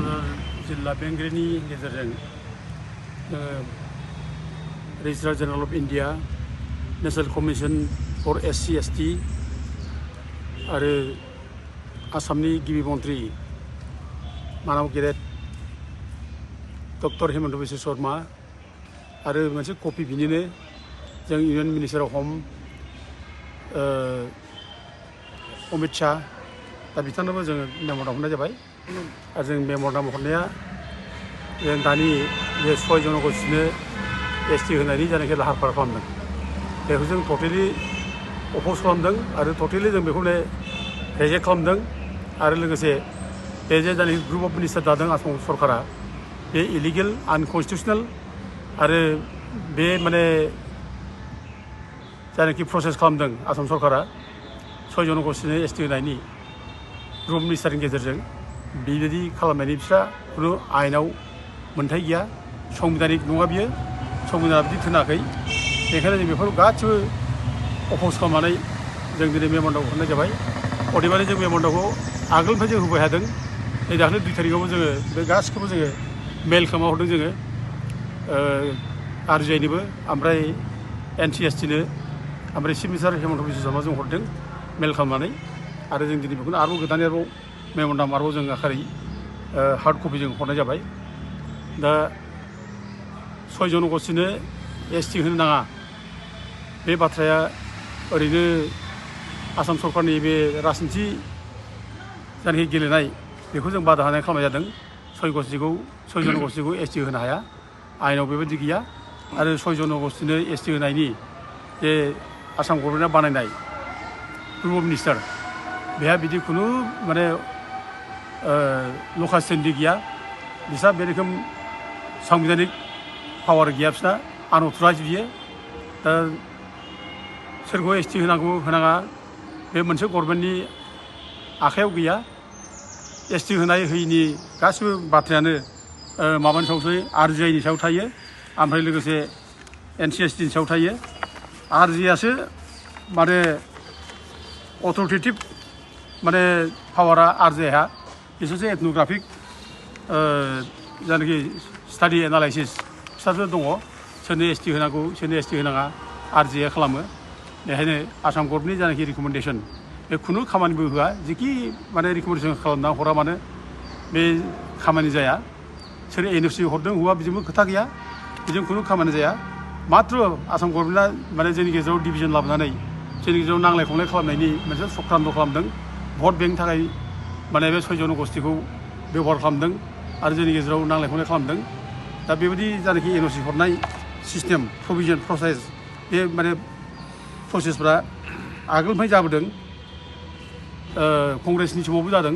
क'क्राझार जिल्ला बेंगिरिनि गेजेरजों registrar general of India, national commission for SC/ST आरो आसामनि गिबि मन्त्रि मानव गेदेर डक्टर हिमन्त बिश्व शर्मा आरो मोनसे कपि बिनिनो जों इउनियन मिनिस्टार अफ हम अमित शाह दा बिथांनोबो जोङो मेम'रेन्डाम हरनाय जाबाय आरो जों मेम'रेन्डाम हरनाया जों दानि बे 6 जन'गोष्ठीनो ST होनायनि जायनाखि लाहार फाहार खालामदों बेखौ जों टटेलि अपोज खालामदों आरो टटेलि जों बेखौनो रिजेक्ट खालामदों आरो लोगोसे बे जे जायनाखि ग्रुप अफ मिनिस्टार दादों आसाम सरकारा बे इलिगेल आनकनस्टिटिउसनेल आरो बे माने जायनाखि प्रसेस खालामदों आसाम सरकारा 6 जन'गोष्ठीनो ST होनायनि ग्रुप मिनिस्टारनि गेजेरजों बेबायदि खालामनायनि बिस्रा खुनु आयेनाव मोन्थाय गैया, संबिधानिक नङा बियो, संबिधाना बिदि थोनाखै। बेखायनो जों बेफोरखौ गासिबो अपोज खालामनानै जों दिनै मेम'रेन्डाम हरनाय जाबाय। अदेबानि जों मेम'रेन्डामखौ आगोलनिफ्राय जों होबाय थादों। नै दाख्लै 2 तारिखआवबो जोङो बे गासिखौबो जोङो मेल खालामना हरदों जोङो RGIनोबो ओमफ्राय NCSTनो ओमफ्राय चिफ मिनिस्टार हिमन्त बिश्व शर्मा जों हरदों मेल खालामनानै आरो जों दिनै बेखौनो आरोबाव गोदानै आरोबाव मेम'रेन्डाम आरोबाव जों आखारै हार्ड कपि जों हरनाय जाबाय। दा 6 जन'गोष्ठीनो ST होनो नाङा बे बाथ्राया ओरैनो आसाम सरकारनि बे राजनिथि जायनाखि गेलेनाय बेखौ जों बादा होनाय खालामनाय जादों। 6 जन'गोष्ठीखौ ST होनो हाया, आयेनाव बेबायदि गैया आरो 6 जन'गोष्ठीनो ST होनायनि जे आसाम गभर्नमेन्टआ बानायनाय ग्रुप अफ मिनिस्टार बेहा बिदि खुनु माने लकाल स्टेन्डिं गैया, बिस्रा बे रोखोम संबिधानिक पावार गैया, बिसोरना आनअथराइज बियो। दा सोरखौ ST होनांगौ होनाङा बे मोनसे गभर्नमेन्टनि आखायाव गैया। ST होनाय होयिनि गासिबो बाथ्रायानो माबानि सायावसो RGIनि सायाव थायो ओमफ्राय लोगोसे NCSTनि सायाव थायो। RGIआसो माने अथ'रिटेटिभ माने पावारा RGIहा, बिसोरसो एथन'ग्राफिक जायनाखि स्टाडि एनालाइसिस बिसोरसो दङ, सोरनो ST होनांगौ सोरनो ST होनाङा RGIआ खालामो। बेखायनो आसाम गभर्नमेन्टनि जायनाखि रिकमेन्डेसन बे खुनु खामानिबो होआ, जिखि माने रिकमेन्डेसन खालामना हरा मानो बे खामानि जाया। सोर NOC हरदों हौवा बेजोंबो खोथा गैया, बेजों खुनु खामानि जाया। माथ्र आसाम गभर्नमेन्टआ माने जोंनि गेजेराव डिभिजन लाबोनानै जोंनि गेजेराव नांलाय खमलाय खालामनायनि मोनसे चक्रान्त खालामदों, भट बेंक थाखाय माने बे 6 जन'गोष्ठीखौ बेबहार खालामदों आरो जोंनि गेजेराव नांलाय खमलाय खालामदों। दा बेबायदि जायनाखि NOC हरनाय सिस्टेम प्रभिजन प्रसेस बे माने प्रसेसफ्रा आगोलनिफ्राय जाबोदों, कंग्रेसनि समावबो जादों।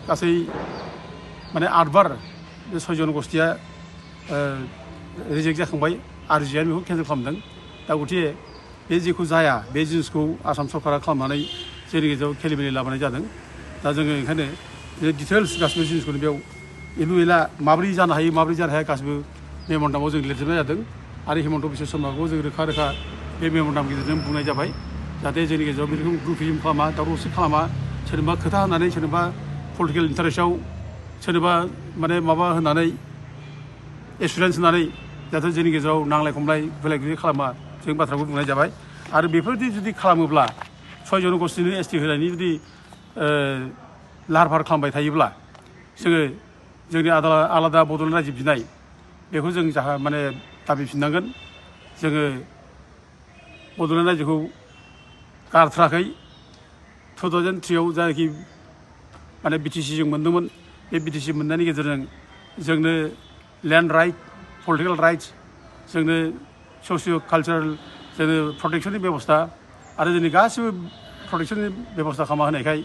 गासै माने 8 बार बे 6 जन'गोष्ठीया रिजेक्ट जाखांबाय, RGIआ बेखौ केन्सेल खालामदों। दा गथिखे बे जेखौ जाया बे जिनिसखौ आसाम सरकारा खालामनानै जोंनि गेजेराव खेलिमेलि लाबोनाय जादों। दा जोङो ओंखायनो डिटेल्स गासिबो जिनिसखौनो बेयाव एलु एला माबोरै जानो हायो माबोरै जानो हाया गासिबो मेम'रेन्डामाव जों लिरजोबनाय जादों आरो हिमन्त बिश्व शर्माखौ जों रोखा रोखा बे मेम'रेन्डामनि गेजेरजों बुंनाय जाबाय जाहाथे जोंनि गेजेराव बे रोखोम ग्रुपिजम खालामा, दावराव-दावसि खालामा, सोरनोबा खोथा होनानै सोरनोबा पलिटिकेल इन्टारेस्टआव सोरनोबा माने माबा होनानै एसुरेन्स होनानै जाहाथे जोंनि गेजेराव नांलाय खमलाय गुलाय गुजाय खालामा, जों बाथ्राखौ बुंनाय जाबाय। आरो बेफोरबायदि जुदि खालामोब्ला 6 जन'गोष्ठीनो ST होनायनि जुदि लाहार फाहार खालामबाय थायोब्ला जोङो जोंनि आलादा बड'लेण्ड रायजो बिनाय बेखौ जों माने दाबिफिननांगोन। जोङो बड'लेण्ड रायजोखौ गारथाराखै। 2003आव जायनाखि माने BTC जों मोन्दोंमोन, बे BTC मोननायनि गेजेरजों जोंनो लेन्ड राइट, पलिटिकेल राइट्स, जोंनो ससिय' कालचारेल जोंनो प्रटेक्सननि बेबस्था आरो जोंनि गासिबो प्रटेक्सननि बेबस्था खालामना होनायखाय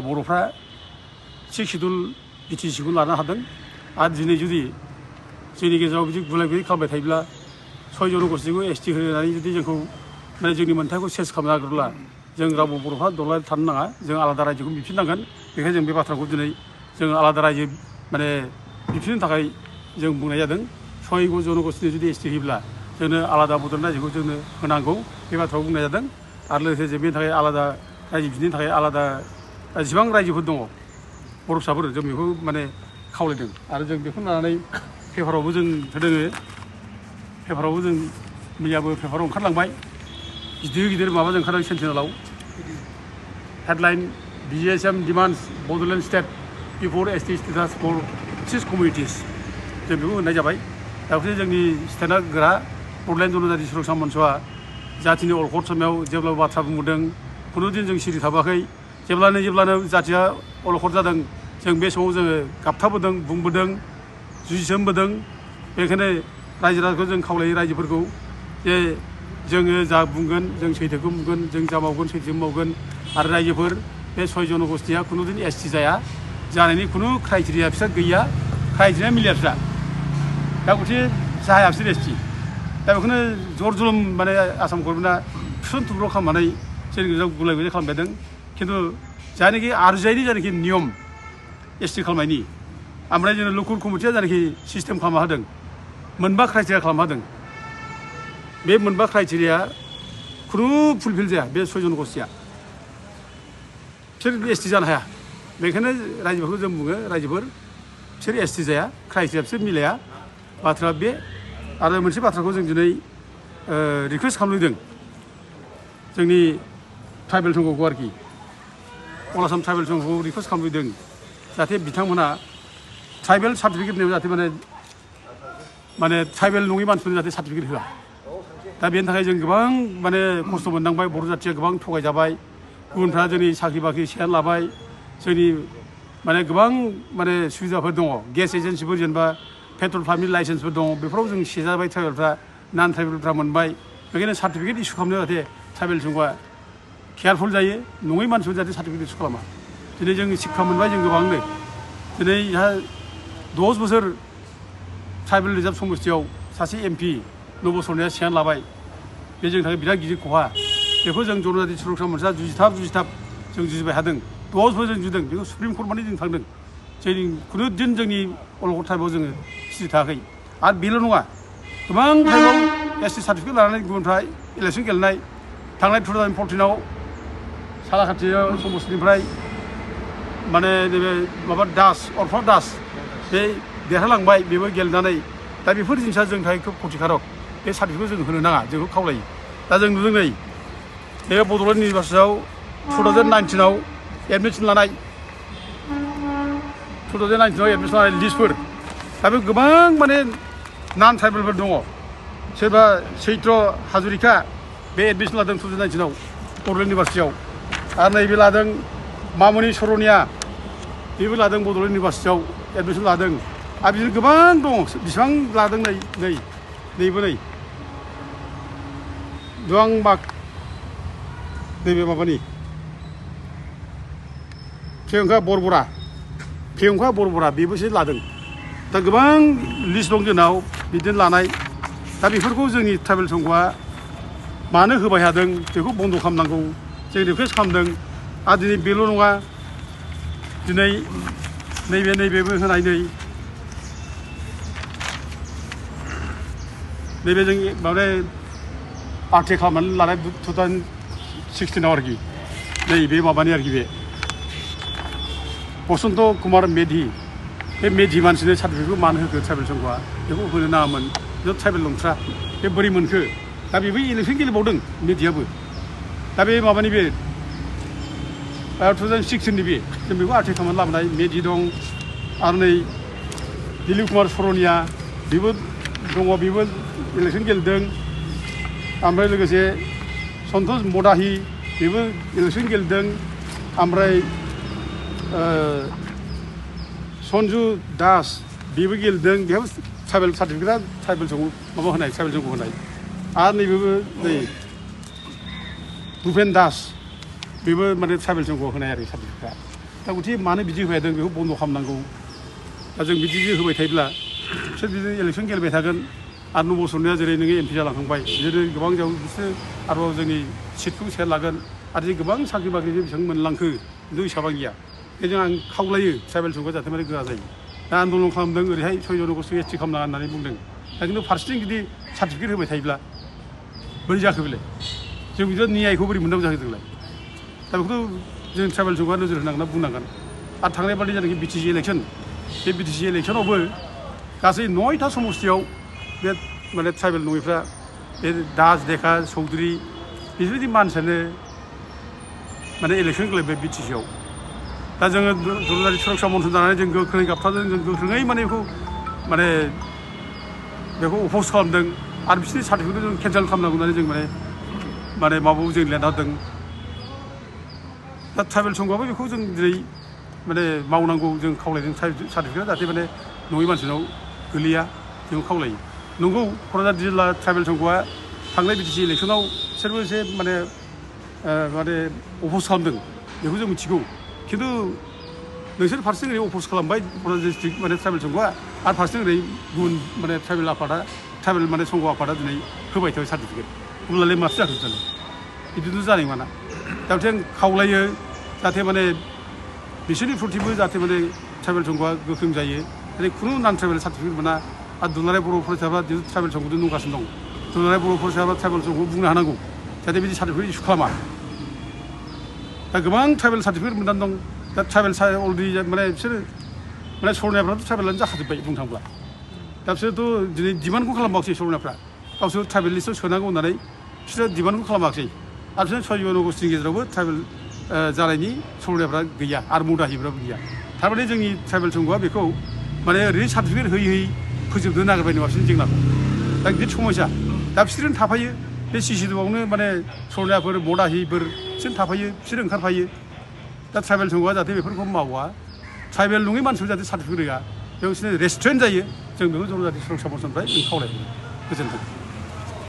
बर'फ्रा 6 सिडुल BTCखौ लानो हादों। आरो दिनै जुदि जोंनि गेजेराव बिदि गुलाय गुजाय खालामबाय थायोब्ला 6 जन'गोष्ठीखौ ST होनानै जुदि जोंखौ माने जोंनि मोन्थायखौ सेस खालामनो नागिरोब्ला जों रावबो बर'फ्रा दलर थानो नाङा, जों आलादा रायजोखौ बिफिननांगोन। बेखायनो जों बे बाथ्राखौ दिनै जों आलादा रायजो माने बिफिननो थाखाय जों बुंनाय जादों। 6 जन'गोष्ठीनो जुदि ST होयोब्ला जोंनो आलादा बड'लेण्ड रायजोखौ जोंनो होनांगौ, बे बाथ्राखौ बुंनाय जादों। आरो लोगोसे जों बेनि थाखाय आलादा रायजो बिफिननो थाखाय आलादा जेसेबां रायजोफोर दङ बर' फिसाफोर जों बेखौ माने खावलायदों आरो जों बेखौ लानानै पेपारावबो जों होदों पेपारावबो जों मैयाबो पेपाराव ओंखारलांबाय गिदिर गिदिर माबाजों ओंखारदों सेन्टिनेलाव headline BGSM demands Bodoland state before ST status for 6 communities जों बेखौ होननाय जाबाय दाख्लै जोंनि स्टेटआ गोरा बड'लेण्ड जनजाति सुरक्षा मन्चआ जातिनि अलखद समाव जेब्लाबो बाथ्रा बुंबोदों खुनु दिन जों सिरि थाबाखै जेब्लानो जातिया अलखद जादों जों बे समाव जोङो गाबथाबोदों बुंबोदों जुजिसोमबोदों बेखायनो रायजो राजाखौ जों खावलायो रायजोफोरखौ जे जोङो जा बुंगोन जों सैथोखौ बुंगोन जों जा मावगोन सैथो मावगोन आरो रायजोफोर बे 6 जनगोष्ठीया खुनु दिन ST जाया जानायनि खुनु क्राइटेरिया बिसोर गैया क्राइटेरिया मिलिया बिस्रा दा गथे जाया बिसोर ST दा बेखौनो जर जुलुम माने आसाम गभर्नमेन्टआ थुसन थुब्र खालामनानै जोंनि गेजेराव गुलाय गुजाय खालामबायदों खिन्थु जायनाखि आरजायनि जायनाखि नियम ST खालामनायनि ओमफ्राय जोंनो लकेल कमिटिया जायनाखि सिस्टेम खालामना होदों मोनबा क्राइटेरिया खालामना होदों बे मोनबा क्राइटेरिया खुनु फुलफिल जाया बे 6 जनगोष्ठीया बिसोर ST जानो हाया बेखायनो रायजोफोरखौ जों बुङो रायजोफोर बिसोर ST जाया क्राइटेरिया बिसोर मिलाया बाथ्रा बे आरो मोनसे बाथ्राखौ जों दिनै रिकुवेस्ट खालामदों जोंनि ट्राइबेल संघखौ आरोखि अल आसाम ट्राइबेल संघखौ रिकुवेस्ट खालामदों जाहाथे बिथांमोना ट्राइबेल सार्टिफिकेट होनायाव जाहाथे माने ट्राइबेल नङि मानसिफोरनो जाहाथे सार्टिफिकेट होआ दा बेनि थाखाय जों गोबां माने खस्थ' मोननांबाय बर' जाथिया गोबां थगायजाबाय गुबुनफ्रा जोंनि साख्रि बाख्रि सेयार लाबाय जोंनि माने गोबां माने सुबिदाफोर दङ गेस एजेन्सिफोर जेनेबा पेट्रल पाम्पनि लाइसेन्सफोर दङ बेफोराव जों सेजाबाय ट्राइबेलफ्रा नन ट्राइबेलफ्रा मोनबाय बेखायनो सार्टिफिकेट इसु खालामनो जाहाथे ट्राइबेल संघआ केयारफुल जायो नङै मानसिफोर जाहाथे सार्टिफिकेट इसु खालामा दिनै जों शिक्षा मोनबाय जों गोबांनो दिनै 10 बोसोर ट्राइबेल रिजार्भ समस्तियाव सासे MP नबसरनाया सियान लाबाय बे जोंनि थाखाय बिराद गिदिर खहा बेखौ जों जनजाति सुरक्षा मोनसा जुजिथाब जों जुजिबाय थादों 10 बोसोर जों जुजिदों बेखौ सुप्रिम कर्ट माने जों थांदों जों खुनु दिन जोंनि अलखद टाइमाव जोङो सिरि थायाखै आरो बेल' नङा गोबां टाइमाव ST सार्टिफिकेट लानानै गुबुनफ्रा इलेक्सन गेलेनाय थांनाय 2014आव सालाकाथि समस्तिनिफ्राय माने नैबे माबा अरफा दास बे देरहालांबाय बेबो गेलेनानै दा बेफोर जिनिसा जोंनि थाखाय खोब खथिकारक बे सार्टिफिकेटखौ जों होनो नाङा जोंखौ खावलायो दा जों नुदों नै बे बड'लेण्ड इउनिभार्सिटियाव 2019आव एडमिसन लानाय 2019आव एडमिसन लानाय लिस्टफोर दा बे गोबां माने नन ट्राइबेलफोर दङ सोरबा चैत्र हाजरिका बे एडमिसन लादों 2019आव बड'लेण्ड इउनिभार्सिटियाव आरो नैबे लादों मामुनि सरनिया बेबो लादों बड'लेण्ड इउनिभार्सिटियाव एडमिसन लादों आरो बिदिनो गोबां दं बेसेबां लादों नैबो दुवांबाग नैबे माबानि प्रियंका बरबरा बेबोसो लादों दा गोबां लिस्ट दं जोंनाव बिदिनो लानाय दा बेफोरखौ जोंनि ट्राइबेल संघआ मानो होबाय थादों बेखौ बन्द' खालामनांगौ जों रिकुवेस्ट खालामदों आरो दिनै बेल' नङा दिनै नैबेबो होनाय नैबे जों माने पार्टि खालामनानै लानाय 2016आव आरोखि नैबे माबानि आरोखि बे बसन्त कुमार मेधि बे मेधि मानसिनो सार्टिफिकेटखौ मानो होखो ट्राइबेल संघआ बेखौ होनो नाङामोन बे ट्राइबेल नंथ्रा बे बोरै मोनखो दा बेबो इलेक्सन गेलेबावदों मेधियाबो दा बे माबानि बे 2016नि बे जों बेखौ आर्टिकेल खालामनानै लाबोनाय मेधि दं आरो नै दिलीप कुमार सरनिया बेबो दङ बेबो इलेक्सन गेलेदों ओमफ्राय लोगोसे सन्तोष मदाहि बेबो इलेक्सन गेलेदों ओमफ्राय सन्जु दास बेबो गेलेदों बेहाबो ट्राइबेल सार्टिफिकेटआ ट्राइबेल संघ माबा होनाय ट्राइबेल संघ होनाय आरो नैबेबो नै भुपेन दास बेबो माने ट्राइबेल संघ होनाय आरो सार्टिफिकेटआ दा गथे मानो बिदि होबाय थादों बेखौ बन्द' खालामनांगौ दा जों बिदि होबाय थायोब्ला बिसोर बिदिनो इलेक्सन गेलेबाय थागोन आरो नबसरनाया जेरै नोङो MP जालांखांबाय बिदिनो गोबां जाव बिसोर आरोबाव जोंनि सिटखौ सेयार लागोन आरो जे गोबां साख्रि बाख्रिजों बेसेबां मोनलांखो खिन्थु हिसाबा गैया बेजों आं खावलायो ट्राइबेल संघआ जाहाथे माने गोरा जायो दा आन्दलन खालामदों ओरैहाय 6 जनगोष्ठीखौ ST खालामनाङा होननानै बुंदों दा खिन्थु फारसेथिं जुदि सार्टिफिकेट होबाय थायोब्ला बोरै जाखो बेलाय जों बिदिनो न्यायखौ बोरै मोननांगौ जाखो जोंलाय दा बेखौथ' जों ट्राइबेल संघआ नोजोर होनांगोन बुंनांगोन आरो थांनाय बादि जानाखि BTC इलेक्सन बे बिटिसि इलेक्सनावबो गासै 9टा समस्तियाव बे माने ट्राइबेल नङिफ्रा बे दास देखा चौधुरी बेफोरबायदि मानसियानो माने इलेक्सन गेलेबाय बिटिसिआव दा जोङो दुलाराय सुरक्षा मन्थ्रि जानानै जों गोख्रोङै गाबथादों जों गोख्रोङै माने बेखौ अपोज खालामदों आरो बिसोरनि सार्टिफिकेटखौ जों केन्सेल खालामनांगौ होननानै जों माने माबायाव जों लिरना होदों दा ट्राइबेल संघआबो बेखौ जों दिनै माने मावनांगौ जों खावलायदों सार्टिफिकेटआ जाहाथे माने नङै मानसिनाव गोलैया जों खावलायो नंगौ क'क्राझार जिल्ला ट्राइबेल संघआ थांनाय बिटिसि इलेक्सनाव बिसोरबो एसे माने अपोज खालामदों बेखौ जों मिथिगौ खिन्थु नोंसोर फारसेथिं ओरै अपोज खालामबाय क'क्राझार डिस्ट्रिक्ट माने ट्राइबेल संघआ आरो फारसेथिं ओरै गुबुन माने ट्राइबेल आफादा ट्राइबेल माने संघ आफादा दिनै होबाय थाबाय सार्टिफिकेट अब्लालाय माथो जाखो जानो बिदिथ' जानाय नङाना दा बिथिं खावलायो जाहाथे माने बिसोरनि प्रतिबो जाहाथे माने ट्राइबेल संघआ गोख्रों जायो माने खुनु नान ट्राइबेल सार्टिफिकेट मोना आरो दुलाराय बर' फरायसाफ्रा ट्राइबेल संघखौ नुगासिनो दं दुलाराय बर' फरायसाफ्रा ट्राइबेल संघखौ बुंनो हानांगौ जाहाथे बिदि सार्टिफिकेट इस्यु खालामा दा गोबां ट्राइबेल सार्टिफिकेट मोननानै दं दा ट्राइबेल अलरेडि माने बिसोरो माने सरनायाफ्राथ' ट्राइबेलानो जाखाजोब्बाय बुंनो थाङोब्ला दा बिसोरथ' दिनै डिमान्डखौ खालामाखिसै सरनाफ्रा गावसोर ट्राइबेल लिस्टआव सोनांगौ होननानै बिसोरो डिमान्डखौ खालामाखिसै आरो बिसोर 6 आगस्टनि गेजेरावबो ट्राइबेल जानायनि सरनायफ्रा गैया आरो मुदाहिफ्राबो गैया थारमाने जोंनि ट्राइबेल संघआ बेखौ माने ओरैनो सार्टिफिकेट होयै फोजोबनो नागिरबाय नङा बिसोरनि जेंनाखौ दा गिदिर समस्या दा बिसोरनो थाफायो बे सिसिटिभिआवनो माने सरनायाफोर मदाहिफोर बिसोर थाफायो बिसोर ओंखारफायो दा ट्राइबेल संघआ जाहाथे बेफोरखौ मावा ट्राइबेल नङै मानसिफोर जाहाथे सार्टिफिकेट होआ बेयाव बिसोरनो रेस्ट्रेन्ट जायो जों बेखौ जनजाति सुरक्षा मन्थ्रिनिफ्राय जों खावलायदों गोजोन्थों